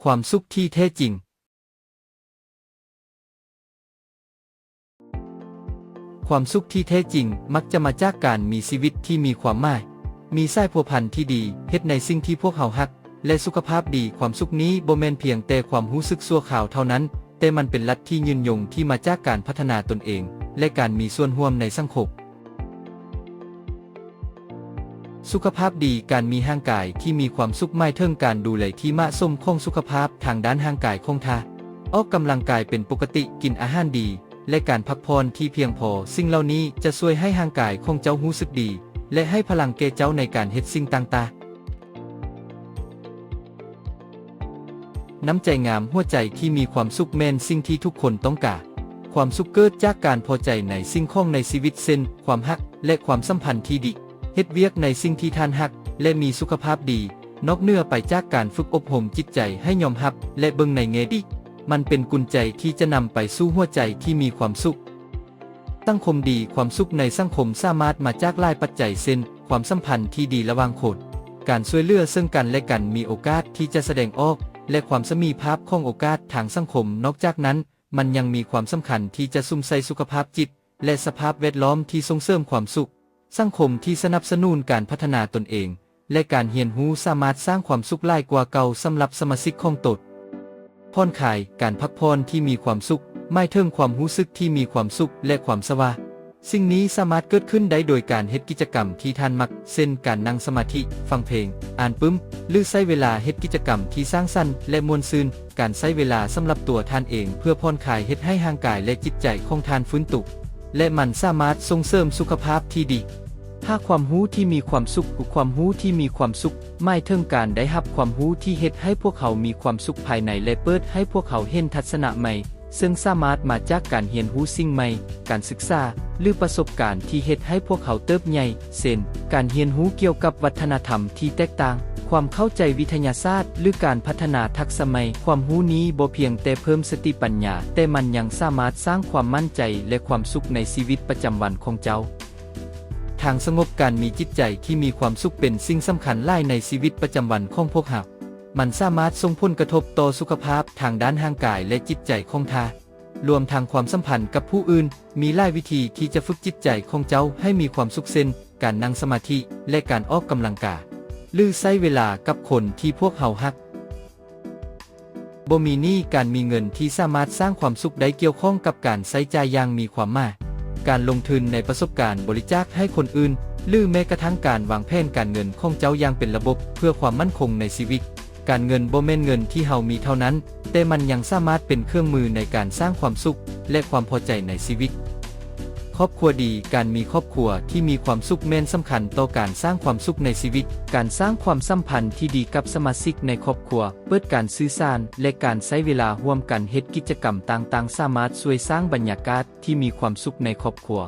ຄວາມສຸກທີ່ແທ້ຈິງ. ຄວາມສຸກທີ່ແທ້ຈິງມັກຈະມາຈາກການມີຊີວິດທີ່ມີຄວາມໝາຍ, ມີສາຍພົວພັນທີ່ດີ, ເຮັດໃນສິ່ງທີ່ພວກເຮົາຮັກ ແລະ ສຸຂະພາບດີ. ຄວາມສຸກນີ້ບໍ່ແມ່ນພຽງແຕ່ຄວາມຮູ້ສຶກຊົ່ວຄາວເທົ່ານັ້ນ, ແຕ່ມັນເປັນຫຼັກທີ່ຍືນຍົງທີ່ມາຈາກການພັດທະນາຕົນເອງ ແລະ ການມີສ່ວນຮ່ວມໃນສັງຄົມ. ສຸຂະພາບດີ, ການມີຮ່າງກາຍທີ່ມີຄວາມສຸກໝາຍເຖິງການດູແລທີ່ເໝາະສົມຂອງສຸຂະພາບທາງດ້ານຮ່າງກາຍຂອງທ່ານ, ອອກກຳລັງກາຍເປັນປົກກະຕິ, ກິນອາຫານດີ ແລະ ການພັກຜ່ອນທີ່ພຽງພໍ. ສິ່ງເຫຼົ່ານີ້ຈະຊ່ວຍໃຫ້ຮ່າງກາຍຂອງເຈົ້າຮູ້ສຶກດີ ແລະ ໃຫ້ພະລັງແກ່ເຈົ້າໃນການເຮັດສິ່ງຕ່າງໆ. ນ້ຳໃຈງາມ, ຫົວໃຈທີ່ມີຄວາມສຸກແມ່ນສິ່ງທີ່ທຸກຄົນຕ້ອງການ. ຄວາມສຸກເກີດຈາກການພໍໃຈໃນສິ່ງຂອງໃນຊີວິດ ເຊັ່ນ ຄວາມຮັກ ແລະ ຄວາມສຳພັນທີ່ດີ, ເຮັດວຽກໃນສິ່ງທີ່ທ່ານຮັກ ແລະ ມີສຸຂະພາບດີ. ນອກເໜືອໄປຈາກການຝຶກອົບຮົມຈິດໃຈໃຫ້ຍອມຮັບ ແລະ ເບິ່ງໃນແງ່ດີ, ມັນເປັນກຸນແຈທີ່ຈະນຳໄປສູ່ຫົວໃຈທີ່ມີຄວາມສຸກ. ສັງຄົມດີ, ຄວາມສຸກໃນສັງຄົມສາມາດມາຈາກຫຼາຍປັດໄຈ ເຊັ່ນ ຄວາມສຳພັນທີ່ດີລະຫວ່າງຄົນ, ການຊ່ວຍເຫຼືອເຊິ່ງກັນ ແລະ ກັນ, ມີໂອກາດທີ່ຈະສະແດງອອກ ແລະ ຄວາມສະໝີພາບຂອງໂອກາດທາງສັງຄົມ. ນອກຈາກນັ້ນ, ມັນຍັງມີຄວາມສຳຄັນທີ່ຈະສຸມໃສ່ສຸຂະພາບຈິດ ແລະ ສະພາບແວດລ້ອມທີ່ສົ່ງເສີມຄວາມສຸກ. ສັງຄົມທີ່ສະໜັບສະໜູນການພັດທະນາຕົນເອງ ແລະ ການຮຽນຮູ້ສາມາດສ້າງຄວາມສຸກຫຼາຍກວ່າເກົ່າສຳລັບສະມາຊິກຂອງຕົນ. ຜ່ອນຄາຍ, ການພັກຜ່ອນທີ່ມີຄວາມສຸກ ໝາຍເຖິງຄວາມຮູ້ສຶກທີ່ມີຄວາມສຸກ ແລະ ຄວາມສະຫວ່າງ. ສິ່ງນີ້ສາມາດເກີດຂຶ້ນໄດ້ໂດຍການເຮັດກິດຈະກຳທີ່ທ່ານມັກ, ເຊັ່ນ ການນັ່ງສະມາທິ, ຟັງເພງ, ອ່ານປຶ້ມ ຫຼື ໃຊ້ເວລາເຮັດກິດຈະກຳທີ່ສ້າງສັນ ແລະ ມ່ວນຊື່ນ. ການໃຊ້ເວລາສຳລັບຕົວທ່ານເອງເພື່ອຜ່ອນຄາຍເຮັດໃຫ້ຮ່າງກາຍ ແລະ ຈິດໃຈຂອງທ່ານຟື້ນຕົວ ແລະ ມັນສາມາດສົ່ງເສີມສຸຂະພາບທີ່ດີ. ຫ້າ, ຄວາມຮູ້ທີ່ມີຄວາມສຸກ. ຄວາມຮູ້ທີ່ມີຄວາມສຸກ ໝາຍເຖິງການໄດ້ຮັບຄວາມຮູ້ທີ່ເຮັດໃຫ້ພວກເຮົາມີຄວາມສຸກພາຍໃນ ແລະ ເປີດໃຫ້ພວກເຮົາເຫັນທັດສະນະໃໝ່, ເຊິ່ງສາມາດມາຈາກການຮຽນຮູ້ສິ່ງໃໝ່, ການສຶກສາ ຫຼື ປະສົບການທີ່ເຮັດໃຫ້ພວກເຮົາເຕີບໃຫຍ່, ເຊັ່ນ ການຮຽນຮູ້ກ່ຽວກັບວັດທະນະທຳທີ່ແຕກຕ່າງ, ຄວາມເຂົ້າໃຈວິທະຍາສາດ ຫຼື ການພັດທະນາທັກສະໃໝ່. ຄວາມຮູ້ນີ້ບໍ່ພຽງແຕ່ເພີ່ມສະຕິປັນຍາ, ແຕ່ມັນຍັງສາມາດສ້າງຄວາມໝັ້ນໃຈ ແລະ ຄວາມສຸກໃນຊີວິດປະຈຳວັນຂອງເຈົ້າ. ທາງສະຫງົບ, ການມີຈິດໃຈທີ່ມີຄວາມສຸກເປັນສິ່ງສຳຄັນຫຼາຍໃນຊີວິດປະຈຳວັນຂອງພວກເຮົາ. ມັນສາມາດສົ່ງຜົນກະທົບຕໍ່ສຸຂະພາບທາງດ້ານຮ່າງກາຍ ແລະ ຈິດໃຈຂອງທ່ານ, ລວມທັງຄວາມສຳພັນກັບຜູ້ອື່ນ. ມີຫຼາຍວິທີທີ່ຈະຝຶກຈິດໃຈຂອງເຈົ້າໃຫ້ມີຄວາມສຸກ ເຊັ່ນ ການນັ່ງສະມາທິ ແລະ ການອອກກຳລັງກາຍ ຫຼື ໃຊ້ເວລາກັບຄົນທີ່ພວກເຮົາຮັກ. ບໍ່ມີໜີ້, ການມີເງິນທີ່ສາມາດສ້າງຄວາມສຸກໄດ້ກ່ຽວຂ້ອງກັບການໃຊ້ຈ່າຍຢ່າງມີຄວາມໝາຍ. ການລົງທຶນໃນປະສົບການ, ບໍລິຈາກໃຫ້ຄົນອື່ນ ຫຼື ແມ້ກະທັ່ງການວາງແຜນການເງິນຂອງເຈົ້າຢ່າງເປັນລະບົບເພື່ອຄວາມໝັ້ນຄົງໃນຊີວິດ. ການເງິນບໍ່ແມ່ນເງິນທີ່ເຮົາມີເທົ່ານັ້ນ, ແຕ່ມັນຍັງສາມາດເປັນເຄື່ອງມືໃນການສ້າງຄວາມສຸກ ແລະ ຄວາມພໍໃຈໃນຊີວິດ. ຄອບຄົວດີ, ການມີຄອບຄົວທີ່ມີຄວາມສຸກແມ່ນສຳຄັນຕໍ່ການສ້າງຄວາມສຸກໃນຊີວິດ. ການສ້າງຄວາມສຳພັນທີ່ດີກັບສະມາຊິກໃນຄອບຄົວ, ເປີດການສື່ສານ ແລະ ການໃຊ້ເວລາຮ່ວມກັນເຮັດກິດຈະກຳຕ່າງໆ ສາມາດຊ່ວຍສ້າງບັນຍາກາດທີ່ມີຄວາມສຸກໃນຄອບຄົວ.